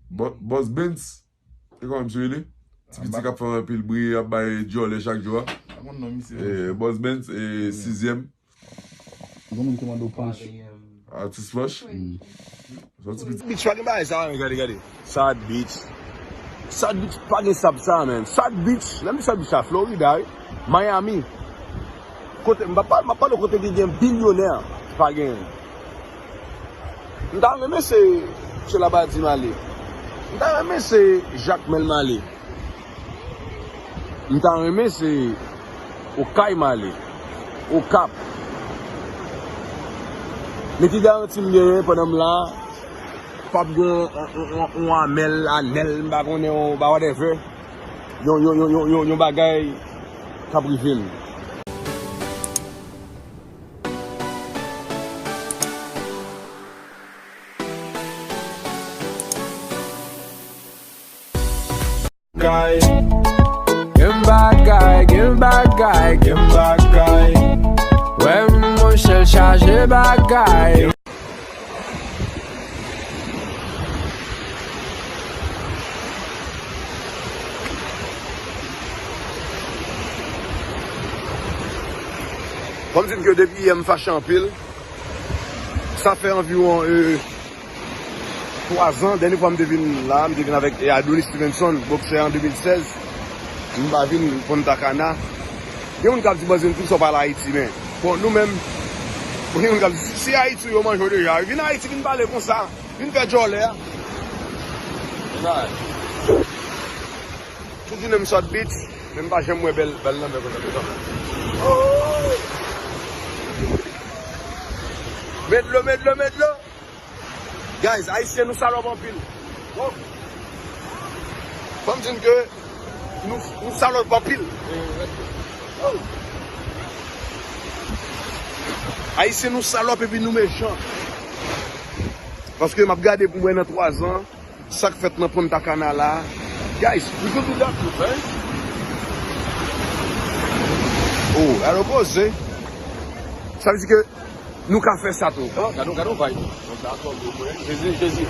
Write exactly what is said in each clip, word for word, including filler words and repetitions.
Bo- Boss Benz, e kòman misye rele? Ti piti k ap fè anpil bri, ap bay djòlè chak jou a. Pa konn non misye. Eh, Boss Benz, eh, sizyèm. Gen moun ki mande w Panch. Atis Panch. Sa ti piti. Beach pa gen bagay sa, men gade, gade. Sad Beach. Sad Beach pa gen sab sa, men. Sad Beach, lè m di Sad Beach sa, Florida, wi. Miami. Kote, m pa, m ap pale kote ki gen bilyonè, pa gen. M ta renmen se, se Labadi m ale. M ta renmen se Jakmèl m ale. M ta renmen se Okay m ale. Okap. Men ki garanti m genyen pandan m la, p ap gen yon, yon, yon, yon amèl, anèl, m pa konnen, yon, ba whatever. Yon, yon, yon, yon, yon, yon bagay k ap rive m. Bagay. Gen bagay, gen bagay, gen bagay. Wè monchè l chaje bagay. Fò m di n ke depi yè m fache anpil. Sa fè anviwon, euh, twa zan, dènye fwa m te vin la, m te vin avèk, eh, Adonis Stevenson, boksè an de mil sèz. M pa vin Punta Cana. Gen moun k ap di, "Banzen, tout sa w pale Ayiti, men." Bon, nou menm, bon, gen moun k ap di, "Si Ayiti, yo manje w deja." Vin Ayiti, vin pale konsa. Vin fè djòlè a. Tout jounen m sot beach, men m pa janm wè bèl, bèl lanmè konsa, konsa. Met dlo, met dlo, met dlo. Guys, Ayisyen nou salòp anpil. Bon. Fò m di n ke nou, nou salòp anpil. Ayisyen nou salòp epi nou mechan. Paske m ap gade pou mwen nan twa zan, sa k fèt nan Punta Cana la. Guys, we could do that too, right? Oh, alo poze. Sa vle di ke nou ka fè sa tou. Oh, gade, gade yon vibe. Jezi, Jezi.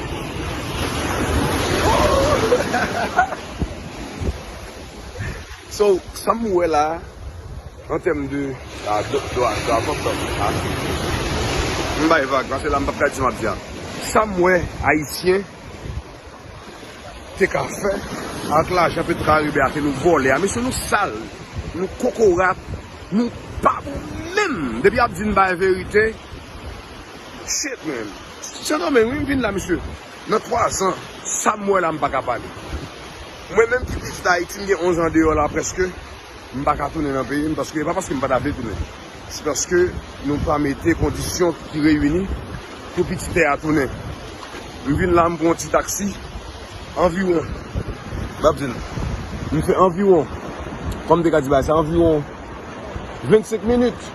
So, sa m wè la, an tèm de, ah, dwa, dwa, dwa, dwa, dwa, ah. M bay vag, paske la m p ap ka di sa m ap di a. Sa m wè, Ayisyen te ka fè ak lajan Petro Karibe a ke nou vòlè a. Mesye, nou sal, nou kokorat, nou pa bon menm. Depi y ap di n bay verite, shit, man. Sendomeng, wi, m vin la, mesye. Nan twa zan, sa m wè la, m pa ka pale. Mwen menm ki pitit Ayiti, m gen onz an deyò la, prèske. M pa ka tounen nan peyi m, paske, e pa paske m pa ta vle tounen. Se paske nou pa mete kondisyon ki reyini pou pitit tè a tounen. M vin la, m pran yon ti taksi, anviwon, m ap di n, m fè anviwon, kòm m te ka di bagay sa, anviwon vennsenk minit.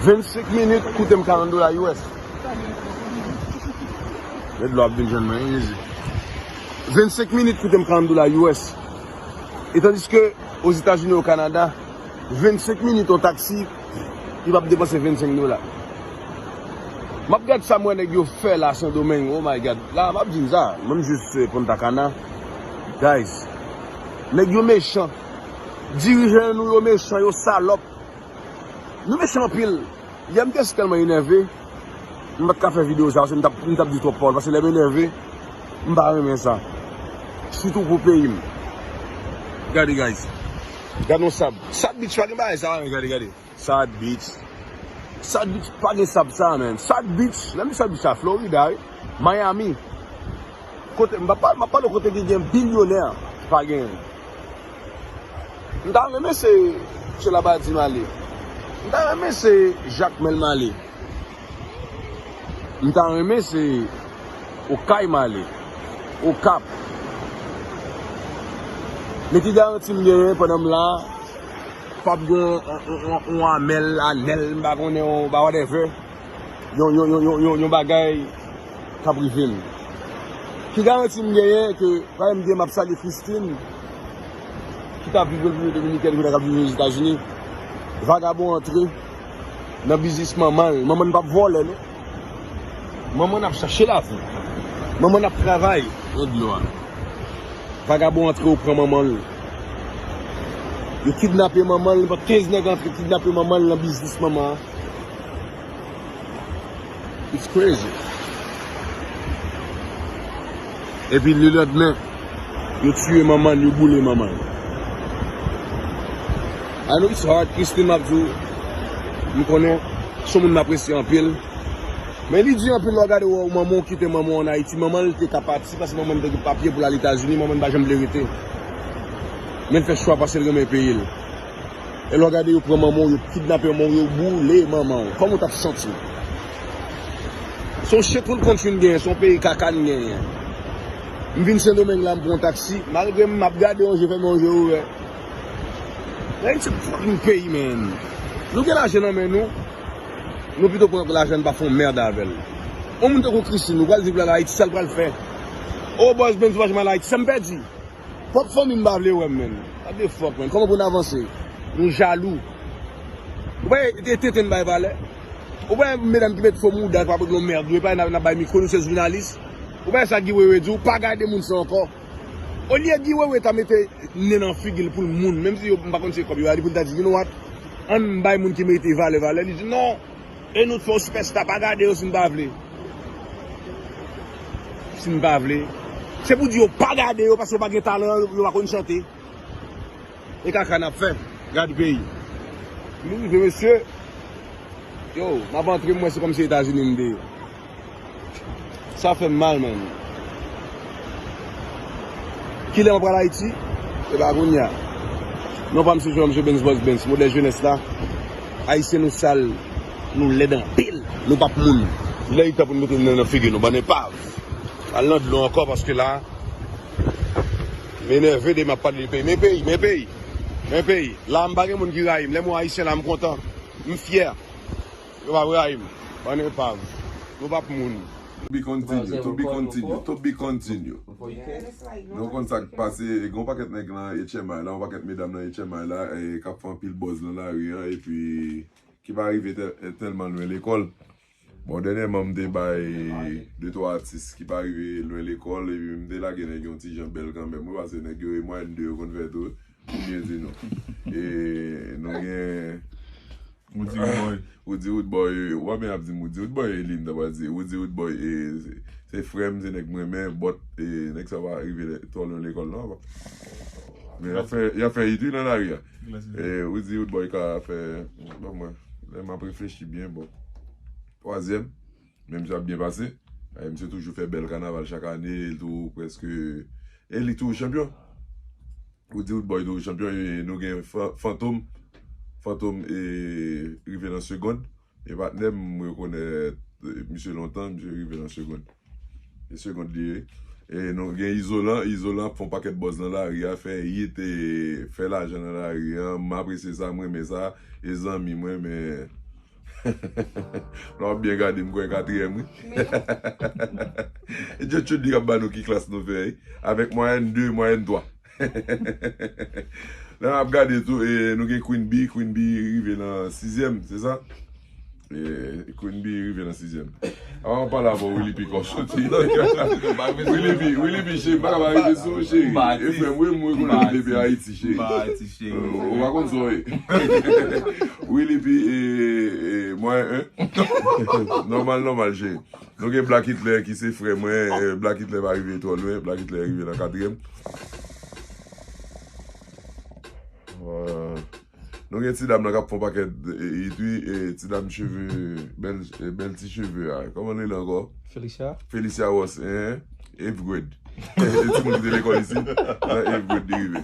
Vennsenk minit koute m karant dola U S. Met dlo ap vin jwenn mwen, wi, Jezi. Vennsenk minit koute m karant dola U S. E tandiske Ozetazini, o Kanada, vennsenk minit yon taksi, li p ap depanse vennsenk dola. M ap gad sa m wè nèg yo fè la Sendomeng, oh my God. La, m ap di n sa, mwen m jis, eh, Punta Cana. Guys, nèg yo mechan. Dirijan nou yo mechan, yo salòp. Nou mechan anpil. Yè m te si tèlman enève, m pa t ka fè videyo sa, paske m t ap, m t ap di twòp pawòl, paske lè m enève, m pa renmen sa. Sitou pou peyi m. Gade, guys. Gade yon sab. Sad Beach pa gen bagay sa, men gade, gade. Sad Beach. Sad Beach pa gen sab sa, men. Sad Beach, lè m di Sad Beach sa, Florida, wi. Miami. Kote, m pa pale, m ap pale kote ki gen bilyonè, pa gen. M ta renmen se, se Labadi m ale. M ta renmen se Jakmèl m ale. M ta renmen se Okay m ale. Okap. Men ki garanti m genyen pandan m la, p ap gen yon, yon, yon, yon amèl, anèl, m pa konnen, yon, ba whatever. Yon, yon, yon, yon, yon, yon bagay k ap rive m. Ki garanti m genyen ke, pa egzanp, m ap salye Christine, ki t ap viv Repiblik Dominikèn, kounye a k ap viv Ozetazini. Vagabon antre nan biznis manman l. Manman l p ap vòlè, non. Manman l ap chache lavi. Manman n ap travay nan dlo a. Vagabon antre, yo pran manman l. Yo kidnape manman l, kenz nèg antre kidnape manman l nan biznis manman an. It's crazy. Epi lelandmen, yo tiye manman l, yo boule manman l. I know it's hard, Christine, m ap di w, m konnen se yon moun m apresye anpil. Men li di anpil lè w gade w manman w kite manman w ann Ayiti. Manman l te ka pati paske manman l te gen papye pou l al Etazini, manman l pa janm vle rete. Men l fè chwa paske l renmen peyi l. E lè w gade yo pran manman w, yo kidnape manman w, yo boule manman w. Kòman w t ap santi w? Se yon shithole country n genyen, se yon peyi kaka n genyen. M vin Sendomeng la, m pran yon taksi, malgre m ap gade yon je fèmen yon je ouvè. Men se fucking peyi, man. Nou gen lajan nan men nou, nou pito pran lajan n pa fè yon mèd avè l. Yon moun tankou Christine, nou pral di pou l al Ayiti, sa l pral fè? O bòs Benz pa janm al Ayiti, sa m pèdi? Pwòp fanmi m pa vle wè m, man. What the fuck, man? Kòman pou n avanse? Nou jalou. Ou pa e tenten n bay valè? Ou pa e medam ki met fo mouda, pa pou nou mèd, ou pa n ap bay mikwo, nou se jounalis. Ou pa e sa Guy Wewe di, ou pa gade moun sa ankò. Olye Guy Wewe ta mete nen nan figi l pou l moun, menm si yo, m pa konn se kòb yo ba li, pou l ta di, you know what? Ann bay moun ki merite valè, valè. Li di, non. E nou t fè w sipèsta, pa gade yo si n pa vle. Si n pa vle. Se pou di yo pa gade yo paske yo pa gen talan, yo pa konn chante. E kaka n ap fè. Gade peyi. Nou rive, mesye. Yo, m ap antre, m wè se kòmsi Etazini m te ye. Sa fè m mal, man. Kilè mwen pral Ayiti? E pa kounye a. Non pa m se Jean, msye Benz Boss Benz, modèl jenès la. Ayisyen nou sal, nou lèd anpil, nou p ap moun. Lè li tan pou nou mete nen nan figi nou, bann epav. Al nan dlo ankò paske la, m enève de m ap pale de peyi. Men peyi, men peyi, men peyi. La m pa gen moun ki rayi m. Lè m wè Ayisyen la, m kontan. M fyè. Yo pa rayi m. Bann epav. Nou p ap moun. To be continue, to be continue, to be continue. Nou konn sa k pase, gen yon pakèt nèg nan H M I la, yon pakèt medam nan H M I la, e, k ap fè anpil buzz nan lari an, epi ki pa rive tè-, tèlman lwen lekòl. Bon, dènyèman, m te bay de twa atis ki pa rive lwen lekòl, epi m te lage nèg yo yon ti jan bèl kanmenm, wi, paske nèg yo e mwayèn de yo konn fè tou, wi. Ou byen di nou. E nou gen Woody Woodboy. Woody Woodboy, w ap byen ap di m Woody Woodboy, e li m ta pral di. Woody Woodboy, e, se, se frè m, se nèg m renmen, but, e, nèg sa pa rive lè, twò lwen lekòl, non. Men y ap fè, y ap fè it, wi, nan lari a. E, Woody Woodboy ka fè, bon, mwen, lè m ap reflechi byen, bon. Twazyèm, men misye ap byen pase. E, misye toujou fè bèl kanaval chak ane, li tou prèske, e li tou chanpyon. Ou di Woodboy tou chanpyon, e nou gen Fa-, Fantom. Fantom, e, rive nan segond. E patnè m, m rekonèt, e, misye lontan, misye rive nan segond. E segond li ye. E nou gen Izolan, Izolan ap fè yon pakèt buzz nan lari a, fè it, e, fè lajan nan lari a. M apresye sa, m renmen sa. E zanmi mwen, men lè w ap byen gade, m kwè katriyèm, wi. E Djodjod li k ap ba nou ki klas nou fè, wi. Avèk mwayèn de, mwayèn twa. Lè n ap gade tou, e, nou gen Queen Bee. Queen Bee rive nan sizyèm, se sa? E, Queen Bee rive nan sizyèm. Avan m pale avè w, Willy P, kòm soti. Willy P, Willy P, cheri, m pa ka pa rive sou ou, cheri. E frè m, wi, m rekonèt w depi Ayiti, cheri. Ou pa konn sa w ye. Willy P, e, e, mwen, en. Nòmal, nòmal, cheri. Nou gen Black Hitler ki se frè mwen. E, Black Hitler pa rive twò lwen. Black Hitler rive nan katriyèm. Euh, nou gen ti dam nan k ap fè yon pakèt, e, it, wi, e, ti dam cheve, bèl, e, bèl ti cheve a. Kòman li rele ankò? Felicia. Felicia Ross, en, eighth grade. E ti moun ki te lekòl isit, nan eighth grade li rive.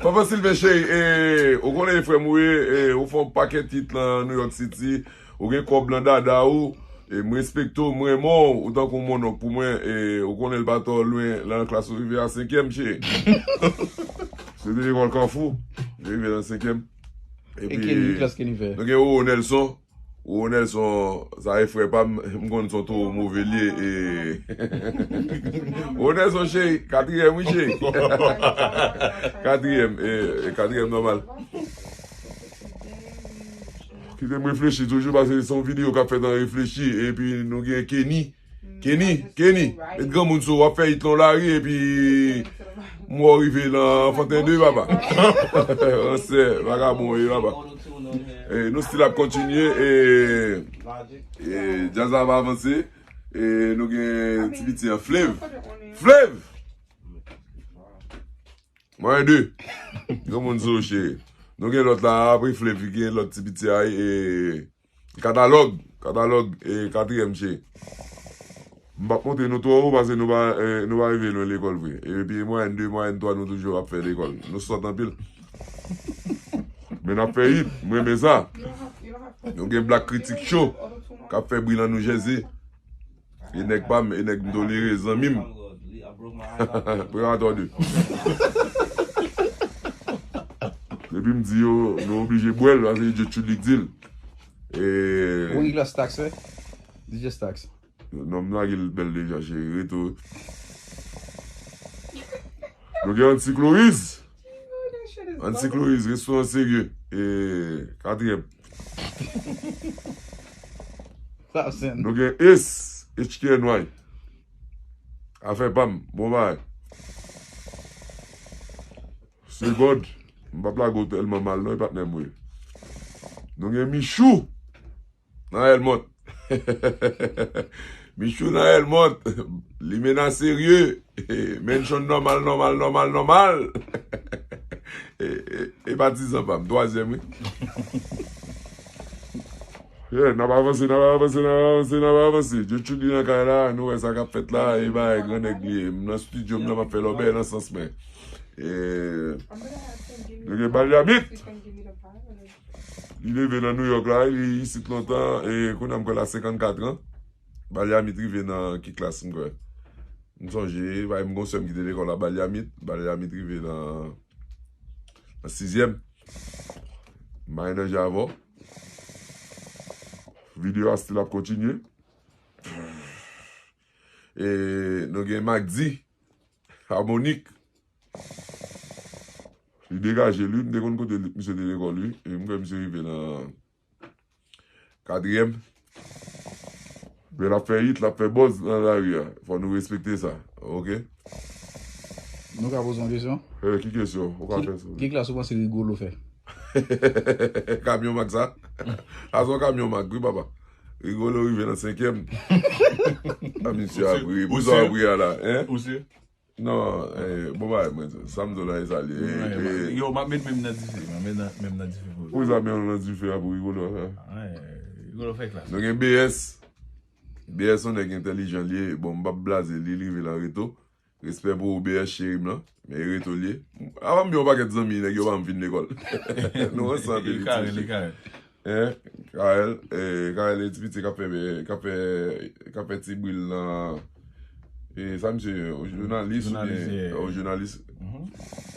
Papa Sylvain cheri, e, ou konnen frè m ou ye, e, ou fè yon pakèt it nan New York City, ou gen kòb nan dada ou, e, m respekte w, m renmen w, ou tankou yon monnonk pou mwen, e, ou konnen l pa twò lwen, la nan klas ou rive a senkyèm, cheri. Se te lekòl Kafou, li rive nan senkyèm. E ki klas ke li fè? Nou gen Roro Nelson. Roro Nelson, sa e frè pa m, m konn se yon towo move li ye, e. Roro Nelson, cheri, katriyèm, wi, cheri. Katriyèm, e, e, katriyèm nòmal. Kite m reflechi toujou, paske se yon videyo k ap fèt an reflechi, epi nou gen Kenny. Kenny, Kenny, met granmoun sou w, w ap fè it lan lari epi m wè w rive nan Anfanten de, papa. Ransè, vagabon w ye, papa. E, nou still ap kontinye, e, e, djaz la ap avanse. E, nou gen ti piti an, Flav. Flav! Mwen de. Granmoun sou w, cheri. Nou gen lòt la, apre Flav, gen lòt ti piti a, e, Katalòg, katalòg, e, katriyèm, cheri. M p ap montre nou twò wo, paske nou pa, e, nou pa rive lwen lekòl vre. Epi mwayèn de, mwayèn twa, nou toujou ap fè lekòl. Nou sòt anpil. Men n ap fè it, m renmen sa. Nou gen Black Critic Show, k ap fè bri nan New Jersey. E nèg pa m, e nèg m tolere, zanmi m. Predatò de. Depi m di yo, nou oblije bwè l, paske Djotchouli k di l. E Wi, Lòs Tax, wi. D J Stax. Nonm lage l bèl deja, cheri. Reto. Nou gen Anti Cloris. Anti Cloris, restoran serye. E, katriyèm. Sa, sen. Nou gen Ace, H K N Y. Afè pa m, bon bagay. Segond, m p ap lage w tèlman mal non, e patnè m wi. Nou gen Michou nan Elmont. Michou nan Elmont. Limena serye. Menchon nòmal, nòmal, nòmal, nòmal. E, e, e patizan pa m, twazyèm, wi. Yeah, n ap avanse, n ap avanse, n ap avanse, n ap avanse. Djotchouli nan kay la, nou wè sa k ap fèt la, e bagay gran nèg li ye. M nan estidyo, m nan m ap fè lòbèy nan sans mwen. E, nou gen Balyamit. Li leve nan New York la, li isit lontan, e kounye a m kwè l a senkannkat an. Balyamit rive nan ki klas m kwè. M sonje, bay m gon sè m ki te lekòl la, Balyamit. Balyamit rive nan, nan sizyèm. M pa gen danje avè w. Videyo a still ap kontinye. E nou gen Magdi, Harmonik. Li degaje li, m te konn kote li, misye te lekòl, wi. E m kwè misye rive nan katriyèm. Men l ap fè hit, l ap fè buzz nan lari a. Fò nou respekte sa, oke? Nou ka poze yon kesyon? Eh, ki kesyon? Ou ka fè sa. Ki klas ou panse Rigolo fè? Kamyon Mak sa? Sa se yon kamyon Mak, wi, papa. Rigolo rive nan senkyèm. A, misye ap ri. Pou sa w ap ri a la, en? Ou si? Non, eh, bon bagay, mwen, sa m di w la, e sa li ye. Yo, m ap met menm nan dife, m ap met nan, menm nan dife pou yo. Pou sa, men nan dife a pou Rigolo, sa. Rigolo fè klas. Nou gen B S. B S, yon nèg entèlijan li ye. Bon, m p ap blaze li, li rive nan Reto. Respè pou ou, B S, cheri m lan. Men Reto li ye. Avan m gen yon pakèt zanmi, nèg yo pa m fin lekòl. Nou ansanm, li kare, li kare. Hein? Kael, eh, Kael e ti piti k ap fè, k ap fè, k ap fè ti bril nan, eh, sa misye ye, yon jounalis oubyen, yeah, yon jounalis.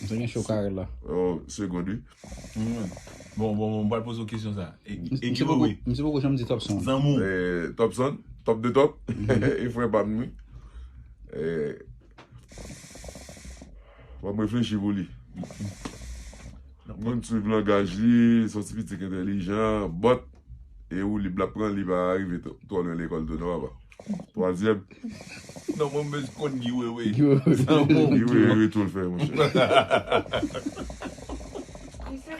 Misye gen cho Kael la. Oh, segond, wi. Bon, bon, bon, m pral poze w kesyon sa. E, e ki bò w ye? Misye poko janm di Topson. Zanmi w. Eh, Topson, top de top. E frè pa m, wi. Eh, Fò m reflechi pou li. Moun swiv langaj li, se yon ti pitit entèlijan, but, e woulib l ap pran, li pa rive t-, twò lwen lekòl tou, non, papa. Twazyèm. Non, mwen, mwen konn Guy Wewe. Guy Wewe. Guy Wewe tou l fè, monchè.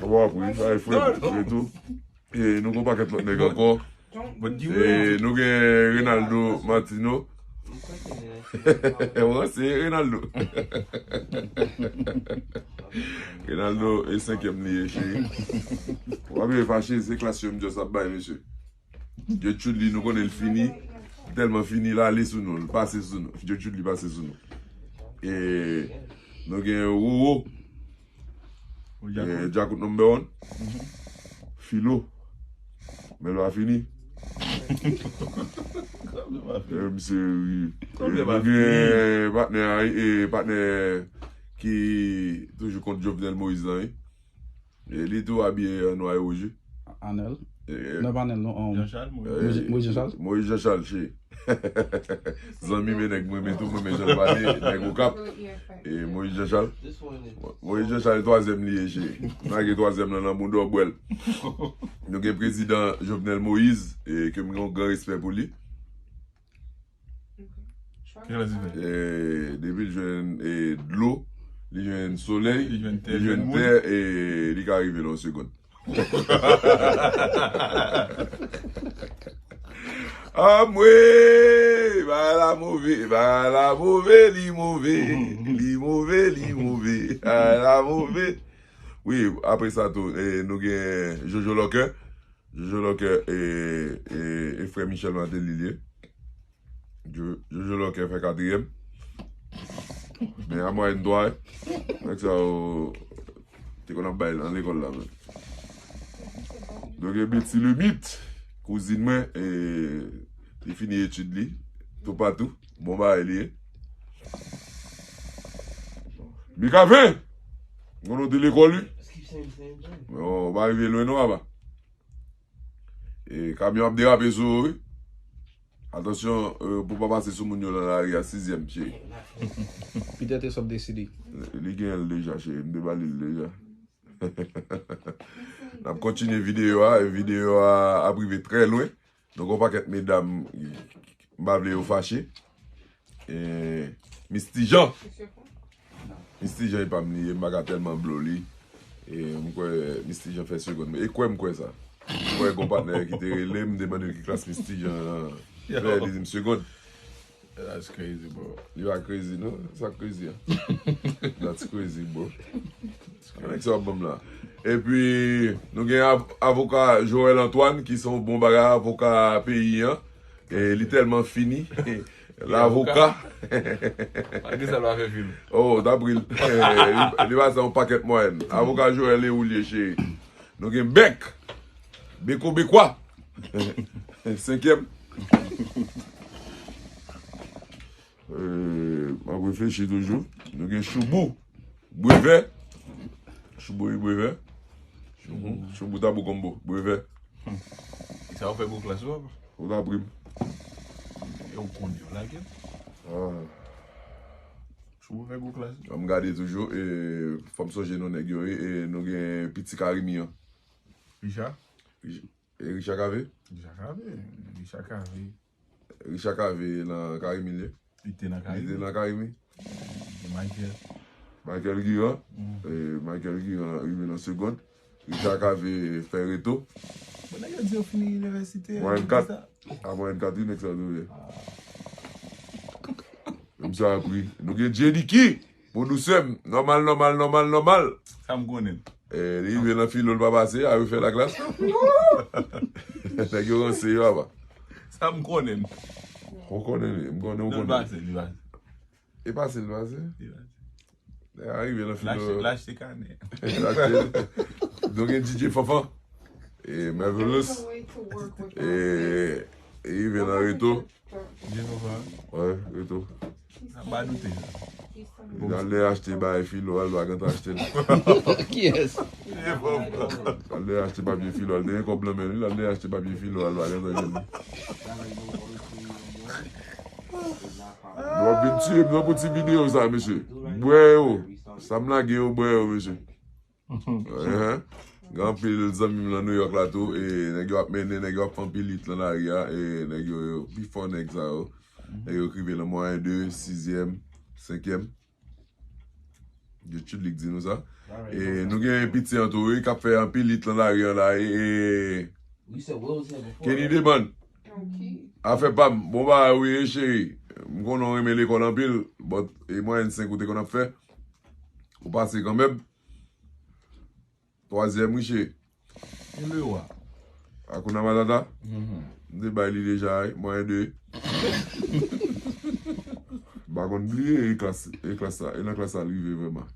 Bon, apre, sa e frè, frè tou. E nou gon pakèt lòt nèg ankò. E nou gen Reynaldo Martino. Bon, se Reynaldo. Reynaldo e senkyèm li ye, cheri. W ap vin fache, se klas yo m just ap bay, mesye. Djotchouli, nou konnen l fini. Tèlman fini, l ale sou nou, l pase sou nou. Djotchouli pase sou nou. E nou gen Roro. Eh, Djakout number one. Filo. Men l pa fini. Eh, misye ri. Eh, nou gen patnè a, eh, patnè ki toujou kont Jovenel Moïse lan, wi. Eh, li tou abiye an nwa e wouj, wi. Anèl. Eh, non, pa Anèl, non. Jean Charles, Moïse Jean Charles. Moïse Jean Charles, cheri. Zanmi m e nèg mwen renmen tou, mwen renmen jan l pale, nèg Okap. E Moïse Jean Charles. Moïse Jean Charles, twazyèm li ye, cheri. Lage twazyèm lan nan bouda w, bwè l. Nou gen prezidan Jovenel Moïse, e ke m gen yon gran respè pou li. Depi l jwenn e, dlo, li jwenn solèy, li jwenn tè, e li ka rive nan yon segond. Anmwe, bagay la move, bagay la move, li move, li move, li move, bagay la move. Wi, apre sa tou, e, nou gen Jojo Lòkè. Jojo Lòkè, e, e, e frè Michel Martelly li ye. Jo- Jojo Lòkè fè katriyèm. Men a mwayèn twa, nèg sa yo te konn ap bay nan lekòl la menm. Donk e Betty Lemit, kouzin mwen, e, li fini etid li, toupatou, bon bagay li ye. Mikaven! Konnen w te lekòl, wi. Yo, w pa rive lwen non, papa. E, kamyon ap derape sou ou, wi. Atansyon, e, pou w pa pase sou moun yo nan lari a, sizyèm, cheri. Peter te sòt deside. Li gen l deja, cheri. M te ba li l deja. N ap kontinye videyo a. Videyo a ap rive trè lwen. Donk, yon pakèt medam, m pa vle yo fache. E, Misty Jean. Misty Jean e pa m li ye, m pa ka tèlman blo li. E, m kwè Misty Jean fè segond. E kwè m kwè sa. M kwè gon patnè ki te rele m, m te mande l ki klas Misty Jean fè, li di m segond. That's crazy, bro. Li pa crazy, non? Sa crazy, an? That's crazy, bro. Ann sa w ap ban m la. Epi, nou gen av- avoka Joël Antoine, ki se yon bon bagay, avoka peyi an. E li tèlman fini. Lavoka. Malgre sa, l pa fè fil. Oh, w t ap ri l. Li, li pase yon pakèt mwayèn. Avoka Joël e ou l ye, cheri. Nou gen Bèk. Beko Bekwa. Senkyèm. Euh, m ap reflechi toujou. Nou gen Choubou. Brevè. Choubou e Brevè. Choubou, Choubou Tabou Konbo. Brevè. E sa w fè gwo klas ou, papa? Ou ta pri m. E ou konnen, ou lage m. Ah. Choubou fè gwo klas. An m gade toujou, e fò m sonje non nèg yo, wi, e nou gen Piti Karimi an. Richard? Rich- E Richard Cavé? Richard Cavé. Richard Cavé. Richard Cavé nan Karimi li ye? Li te nan Karimi. Li te nan Karimi. E Michael? Michael Guiran. Mm. E Michael Guiran rive nan segond. Richard Cavé fè reto. Bon, nèg yo di yo fini inivèsite. Mwayèn kat. A mwayèn kat, wi, nèg sa yo ye. Menm sa apri. Nou gen J D K. Pwodiktè m, nòmal, nòmal, nòmal, nòmal. Sa m konnen. Eh, li rive nan filo, l pa pase, a refè laklas. Nèg yo ranse yo, apa. Sa m konnen. Ou konnen li, m konnen ou konnen. Li pase, li pase. E pase, li pase? Li pase. Nèg a rive nan filo. L achte, l achte kanè. L achte. Donk, gen D J Fanfan. E Marvelous. E, e rive nan reto. Jenova. Wi, reto. Sa pa doute. L ale achte bay filo, al pa gentan achte l. Kiyès? L ale achte papye filo, al te gen kòb nan men li, l ale achte papye filo, al pa gentan jwenn li. Nou ap vin tiye m nan pou ti videyo sa, mesye. Bwè yo. Sa m lage yo, bwè yo, mesye. Ehe. Gen anpil zanmi m nan New York la tou, e nèg yo ap mennen, nèg yo ap fè anpil hit nan lari a, e nèg yo, yo pi fò nèg sa yo. Nèg yo k rive nan mwayen de, sizyèm, senkyèm. Yo tout li k di nou sa. E nou gen piti an tou, wi, k ap fè anpil hit nan lari an la, e, e Kenny Debann. Afè pa m, bon bagay wi, e cheri. M konnen w renmen lekòl anpil, but e mwayen senk ou te konn ap fè. Ou pase kanmenm. Twazyèm, wi, cheri. E le wa. Hakuna Matata. Mhm. M te bay li deja, wi. Mwayen de. M pa konn bliye, e klas, e klas sa, e nan klas sa l rive vrèman.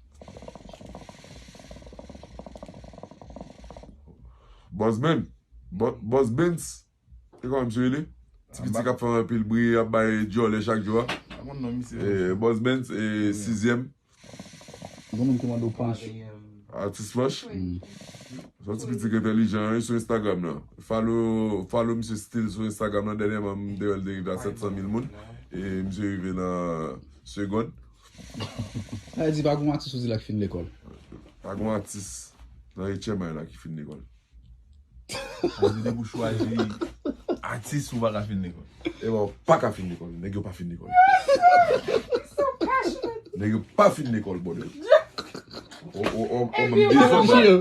Boss Ben. Bo- Boss Benz. E kòman misye rele? Ti piti k ap fè anpil bri, ap bay djòlè chak jou a. Pa konn non misye. E, Boss Benz, e, sizyèm. Gon moun ki mande w Panch. Atis Panch. Wi. Se yon ti piti ki entèlijan, wi, sou Instagram nan. Follow, follow misye still sou Instagram nan. Dènyèman, m te wè l te rive a sèt san mil moun. E misye rive nan segond. Sa vle di pa gon atis ou di la ki fin lekòl. Pa gon atis nan H M I la ki fin lekòl. Sa vle di depi w chwazi Atis ou pa ka fin lekòl. E bon, pa ka fin lekòl. Nèg yo pa fin lekòl. Nèg yo pa fin lekòl, bòdèl. O, o, o, o, Epi m yo dezòd la. Gio.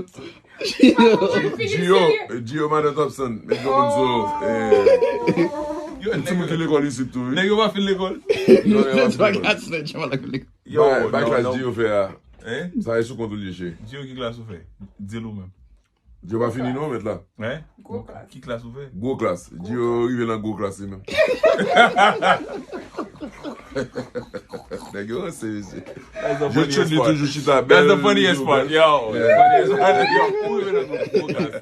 Gio, Gio, Madan Thompson, met yon moun sou. Eh, yon ti moun ki lekòl isit tou, wi. Nèg yo pa fin lekòl. Non, yo pa fin lekòl. Yo, Bay, bay non, klas non. Gio fè a. Hein? Sa e sou kont ou li che. Gio, ki klas ou fè? Di l ou menm. Gio pa fini non, mèt la. Hein? Gwo klas. Ki klas ou fè? Gwo klas. Gio rive nan gwo klas li menm. Nèg yo ranse, mesye. Gio Chun li toujou chita bèl. That's the funniest part, yo. Yeah. Funniest part, yo. Ou rive nan gwo klas.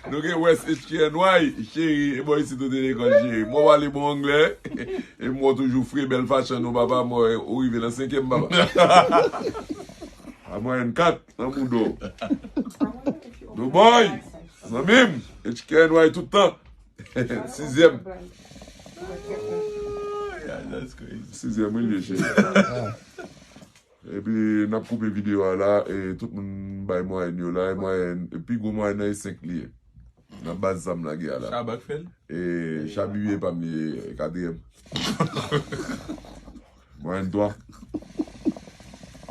Nou gen West H K N Y, cheri, e bò isit ou te lekòl, cheri. Mwen pale bon anglè, e mwen toujou fre, bèl fashion, nou papa, mwen, ou rive nan senkyèm, papa. A mwen, kat, nan moudo. Nou boy, zanmi m, H K N Y tout tan. Sizyèm. Yeah, that's crazy. Sizyèm, wi, li cheri. Epi, n ap koupe videyo a la, e tout moun bay mwayèn yo la, e mwayèn, e pi gwo mwayèn nan e senk li ye. Nan baz sa m lage a la. Shabak fè l? E Chabibi e pa m li ye, katriyèm. Mwayèn twa.